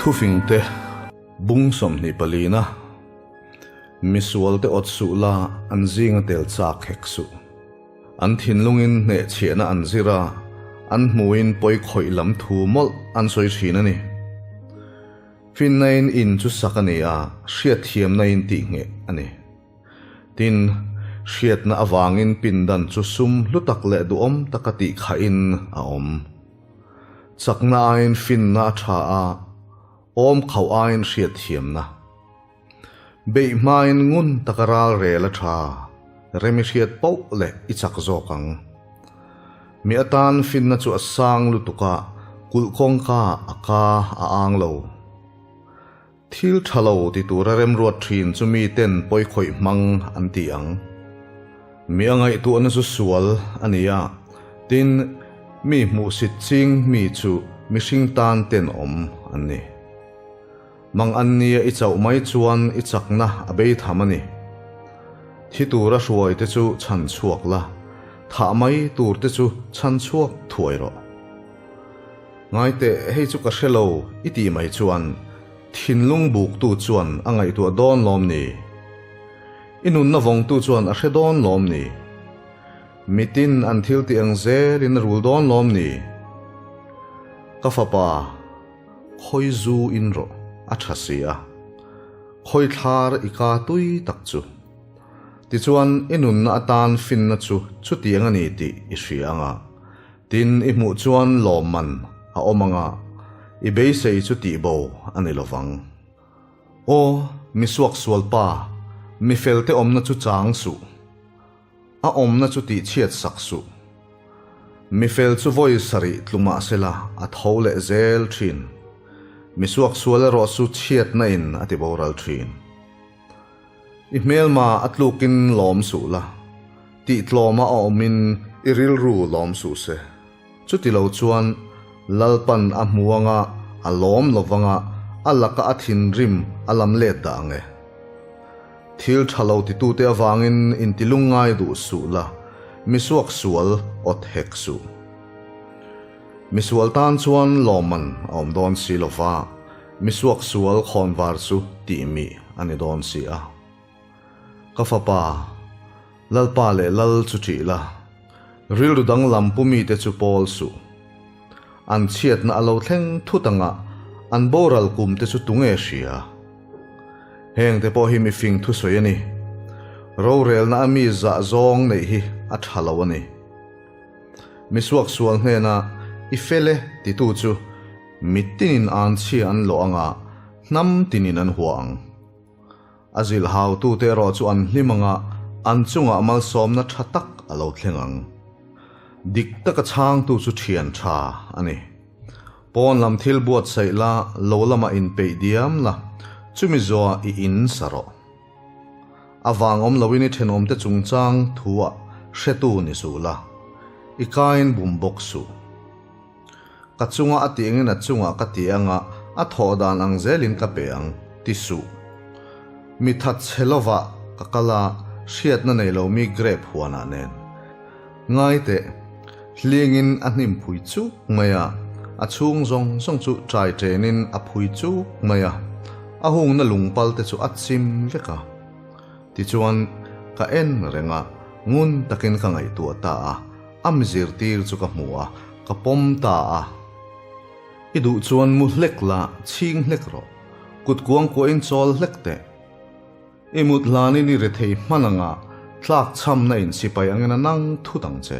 Thufingte bung 24 na Misualte awt suh la, an zinga tel chak hek suh. An thinlungin hnehchhiahna an zir a, an hmuin pawi khawih lam thu mawlh an sawi thin a ni. Finnain in chu sak a ni a, hriatthiamnain tihngheh a ni. Tin, hriatna avangin pindan chu sum hlu tak leh duhawm taka tihkhahin a awm. Chakna aiin finna a tha a, awm khauh aiin hriatthiamna. Beih hmain ngun taka ral rel a tha, rem i hriat poh leh i chak zawk ang. Mi atan finna chu a sang lutuk a, kulh kawngka a ka a ang lo. Thil tha lo ti tura remruat thin chu mi ten pawikhawih hmang an ti ang. Mi a ngaihtuahna chu sual a ni a, tin, mi hmuhsit ching mi chu mihring tan tenawm an ni. Mang an nia i chauh mai chuan i chakna a bei tham a ni. Thi tura hruai te chu chhan chhuak la, thah mai tur te chu chhan chhuak thuai rawh. Ngaiteh, hei chu ka hre lo i tih mai chuan thinlung buktu chuan a ngaihtuah dawn lawm ni? I nunna vawngtu chuan a hre dawn lawm ni? Mitin an thil tih ang zelin a rul dawn lawm ni? Ka fapa. Khawi zu in rawh a tha si a, khawi thlar i ka tui tak chu. Tichuan i nunna atan finna chu chutiang a ni tih i hria ang a, tin i hmuh chuan lawmman a awm ang a, i beisei chu tihbo a ni lovang. Aw, mi suaksual pa, mi felte awmna chu chang suh. A awmna chu tihchhiat sak suh. Mi fel chu vawi sarih tlu mah sela a tho leh zel thin. Mi suaksual erawh chu chhiatna in a ti boral thin. I hmelma a tlukin lawm suh la, tihtlawma a awmin i rilru lawm suh se. Chuti lo chuan Lalpan a hmu anga a lawm lovanga a laka a thinrim a lam let dah ang e. Thil tha lo titute avangin intilungngai duh suh la, misuak sual awt hek suh. Misual tan chuan lawmman a awm dawn si lova, misuak sual khawnvar chu tihmih a ni dawn si a. Ka fapa, Lalpa leh Lal chu ṭih la, rilru danglam pu mite chu pawl suh. An chhiatna a lo thleng thut anga an boral kum te chu tunge hria? Hengte pawh hi mifing thusawi a ni. Rorelna a mi zah zawng neih hi a tha lo a ni. Misuaksual hnena i fel e titu chu mitinin an chhia an lawh anga hnam tinin an hua ang. A zilhautute erawh chu an hlim anga an chungah malsawmna tha tak a lo thleng ang. Dik taka chhangtu chu thian tha a ni. Pawn lam thil buatsaih la, lo lamah inpeih diam la, chumi zawhah i in sa rawh. A vang awm loin i thenawmte chungchang thuah hretu ni suh la, i kain bum bawk suh. Ka chunga a tih angin a chungah ka ti anga, a thawh dan ang zelin ka pe ang, ti suh. Mi that chhe lovah ka kal a, hriatna nei lo mi grape huanah nen. Ngai teh, hlingin a hnim phui chuk mai a, a chhung zawng zawng chu ṭai ṭenin a phui chuk mai a, a hungna lungpal te chu a chim vek a. Tichuan, ka en reng a, ngun takin ka ngaihtuah ta a, A mi zirtir chu ka hmu a, ka pawm ta a. I duh chuan mu hlek la, chhing hlek rawh. Kut kuang kuahin chawl hlek teh. I mut hlanin i rethei hman anga tlak chhamna in sipai angin a nang thut ang che.